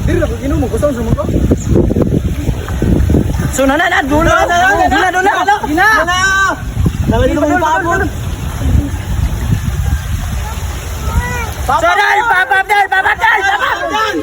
Diri na ko ginumo ko sa mo ko. So na na na dulo. Dula dula. Ina. Dawali ko mong pabon. So dal, papap dal, papap dal, papap.